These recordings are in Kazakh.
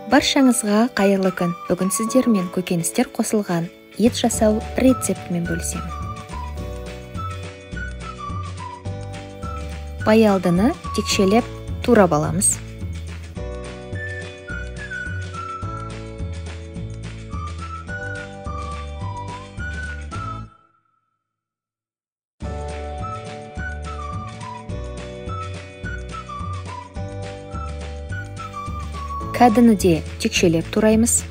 Баршаңызға қайырлы күн. Бүгін сіздермен көкөністер қосылған ет жасау рецептімен бөлісемін. Баялдыны текшелеп турап аламыз. Кәдіні де текшелеп тураймыз.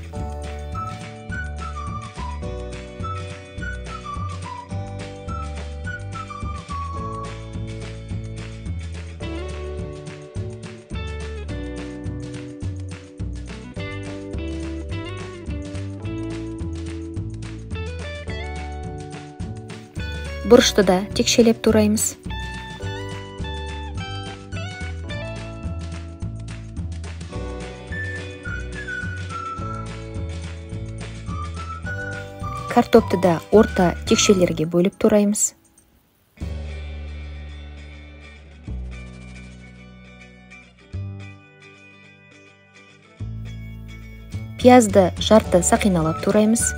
Бұрышты да текшелеп тураймыз. Картопты да орта текшелерге бөліп тураймыз. Пиязды жарты сақиналап тураймыз.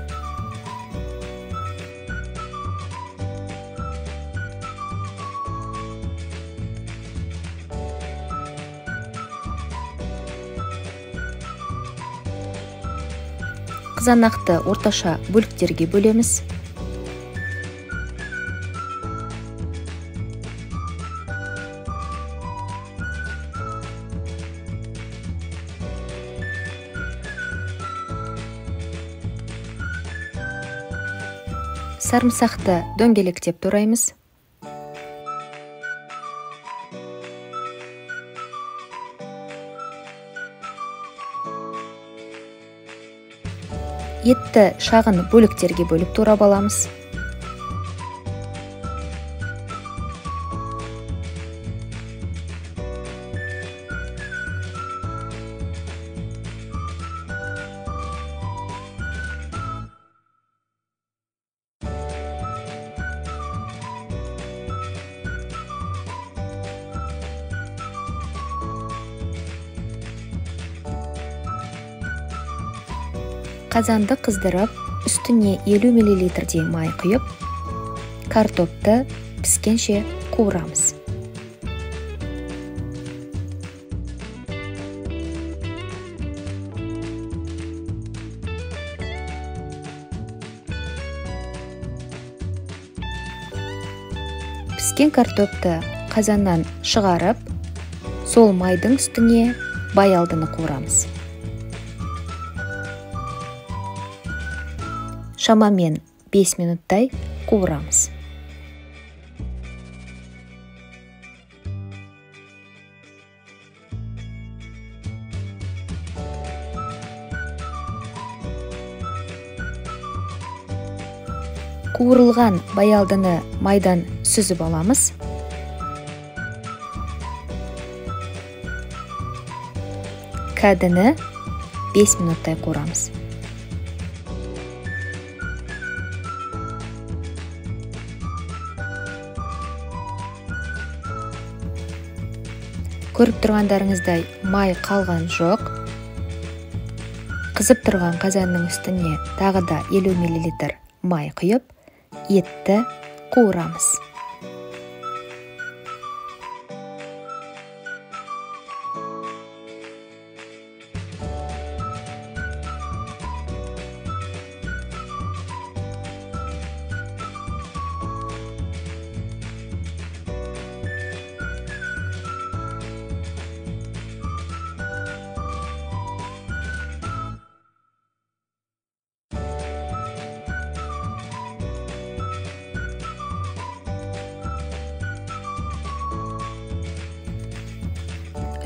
Қызанақты орташа бөліктерге бөлеміз. Сарымсақты дөңгелектеп тураймыз. Етті шағын бөліктерге бөліп турап аламыз. Қазанды қыздырып, үстіне 50 мл май құйып, картопты піскенше қуырамыз. Піскен картопты қазаннан шығарып, сол майдың үстіне баялдыны қуырамыз. Шамамен 5 минуттай қуырамыз. Қуырылған баялдыны майдан сүзіп аламыз. Кәдіні 5 минуттай қуырамыз. Көріп тұрғандарыңыздай май қалған жоқ. Қызып тұрған қазанның үстіне тағы да 50 мл май құйып, етті қуырамыз.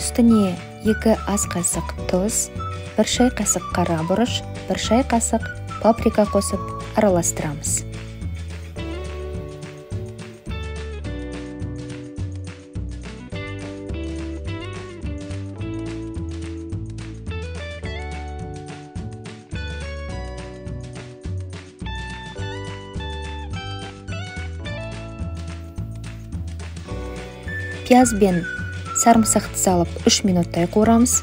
Үстіне 2 ас қасық тұз, 1 шай қасық қара бұрыш, 1 шай қасық паприка қосып араластырамыз. Пияз бен сарымсақты салып 3 минуттай қуырамыз.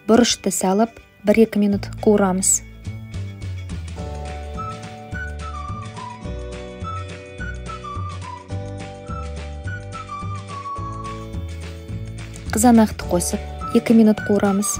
Бұрышты салып, 1-2 минут қуырамыз. Қызанақты қосып, 2 минут қуырамыз.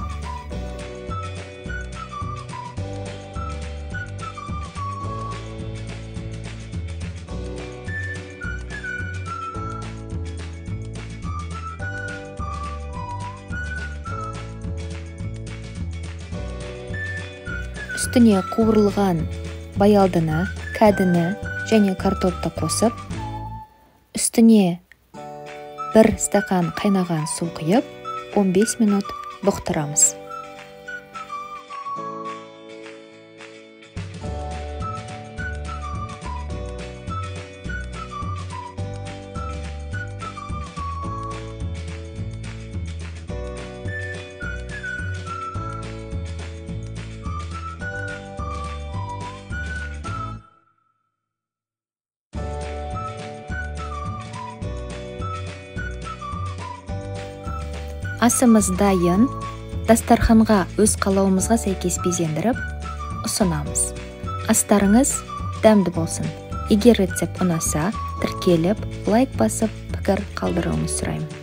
Үстіне қуырылған баялдыны, кәдіні және картопты қосып, үстіне 1 стақан қайнаған су құйып, 15 минут бұқтырамыз. Асымыз дайын. Дастарханға өз қалауымызға сәйкес безендіріп, ұсынамыз. Астарыңыз дәмді болсын. Егер рецепт ұнаса, тіркеліп, лайк басып, пікір қалдыруыңызды сұраймын.